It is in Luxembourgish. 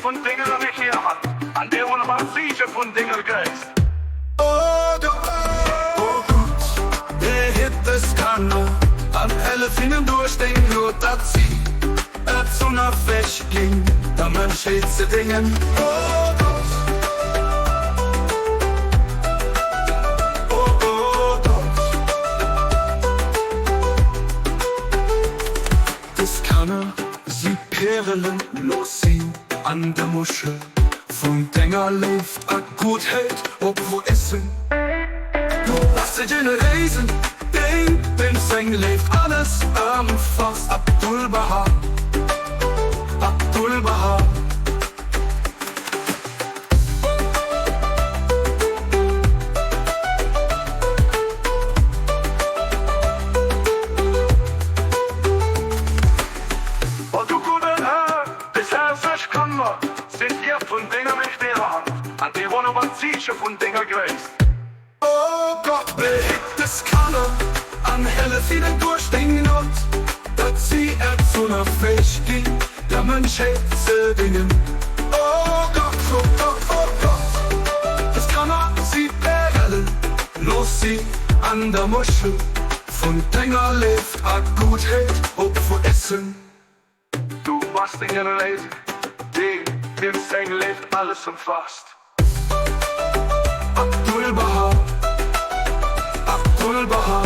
vun denger mächtiger Hand, an déi wonnerbar Zeeche vun denger Gréisst. O Gott, o Gott, behitt dës Kanner an hëllef hinnen duerch deng Not, datt si et onafhängeg ginn, der Mënschheet ze déngen. O Gott, o Gott. Dës Kanner si Pärelen, looss si an der Muschel vun denger Léift a Guttheet opwuessen. Du bass de generéisen, deen deem seng Léift alles ëmfaasst. Abdu'l-Bahá, Abdu'l-Bahá. O du gudden Här, dës häerzlech Kanner sinn d'Ierf vun denger mächteger Hand an déi wonnerbar Zeeche vun denger Gréisst. O Gott, behitt dës Kanner an hëllef hinnen duerch deng Gnod, datt si erzunn a fäeg ginn, der Mënschheet ze déngen. O Gott, o Gott, o Gott, dës Kanner si Pärelen, looss si an der Muschel vun denger Léift a Guttheet opwuessen. Du bass den Generéisen, deen deem seng Léift alles ëmfaasst. Abdu'l-Bahá, Abdu'l-Bahá.